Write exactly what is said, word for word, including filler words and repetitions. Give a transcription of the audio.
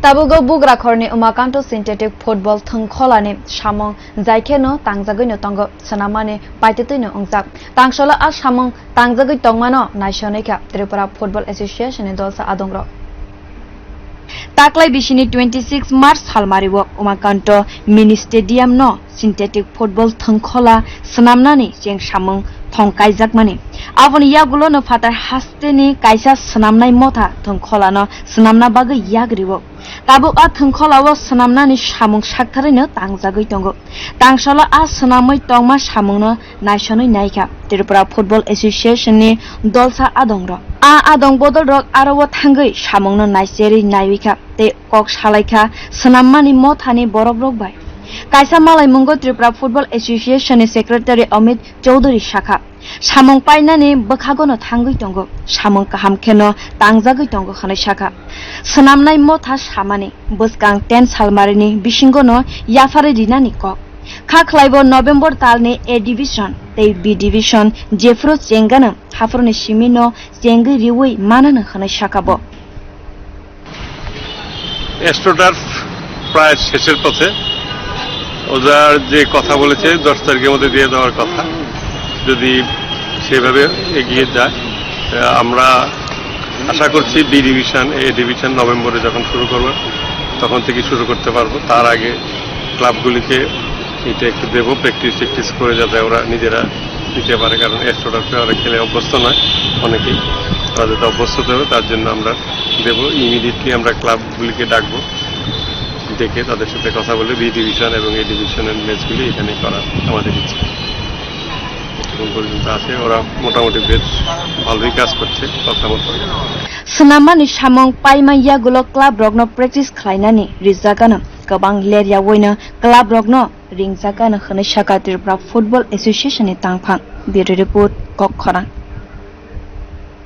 Tabugo Bugrakhorni Umakanto Synthetic Football thwngkholani samung jaikheno tangjagwino tongo, swnammani paititwino wngjak. Tangsola a samung tangjagwi tongmano naisonwi kha Tripura Football Association ni dolsa adongrok. Taklai bisini twenty six March salmario Umakanto Mini Stadium no synthetic football thwngkhola swnamnani cheng samung thong kaijakmani. Aboni yagulono phatar hasteni kaisa swnamnai motha thwngkholano swnamna bagwi yagrio. Tabuk a thwngkholao swnamnani samung saktharino tangjagwi tongo. Tangsola a swnamwi tongma samungno naisonwi naikha Tripura Football Association ni dolsa adongrok. A adong bodolrok aro o thangwi samungno naicherwi naiwikha tei kok salaikha swnammani mothani borokrok bai. Kaisa malaimungo Tripura Football Association ni Secretary Amit Chowdhury sakha, samung painani bwkhagono thangwi tongo, samung kaham kheno tangjagwi tongo hwnwi sakha. Swnamnai motha samani bwskang ten salmarini bisingono yapharwi rinani kok. Kha khlaibo November talni A division tei B division jephuru chengano haphuruni simino chengwi riwi manano hwnwi sakha bo. Astroturf প্রায় শেষের পথে। ওজার যে কথা বলেছে দশ তারিখের মধ্যে দিয়ে দেওয়ার কথা, যদি সেভাবে এগিয়ে যায়, আহ, আমরা আশা করছি বি ডিভিশন, এ ডিভিশন নভেম্বরে যখন শুরু করবো তখন থেকে শুরু করতে পারবো। তার আগে ক্লাবগুলিকে এটা একটু দেবো, প্র্যাকটিস ট্যাকটিস করে যাতে ওরা নিজেরা দিতে পারে, কারণ অ্যাস্ট্রোটার্ফে ওরা খেলে অভ্যস্ত নয় অনেকেই, ওরা যাতে অভ্যস্ত হতে হবে তার জন্য আমরা দেবো। ইমিডিয়েটলি আমরা ক্লাবগুলিকে ডাকবো, ডেকে তাদের সাথে কথা বলে বি ডিভিশন এবং এ ডিভিশনের ম্যাচগুলি এখানেই করার আমাদের ইচ্ছে। এখন পর্যন্ত আছে, ওরা মোটামুটি বেশ ভালোই কাজ করছে কথা মতো। Swnamani samung paima yagulo club rokno practice khlainani rijagano kwbang leryaoino club rokno ringjagano hwnwi sakha Tripura Football Association ni tangphang. Bureau Report, Kokkhorang.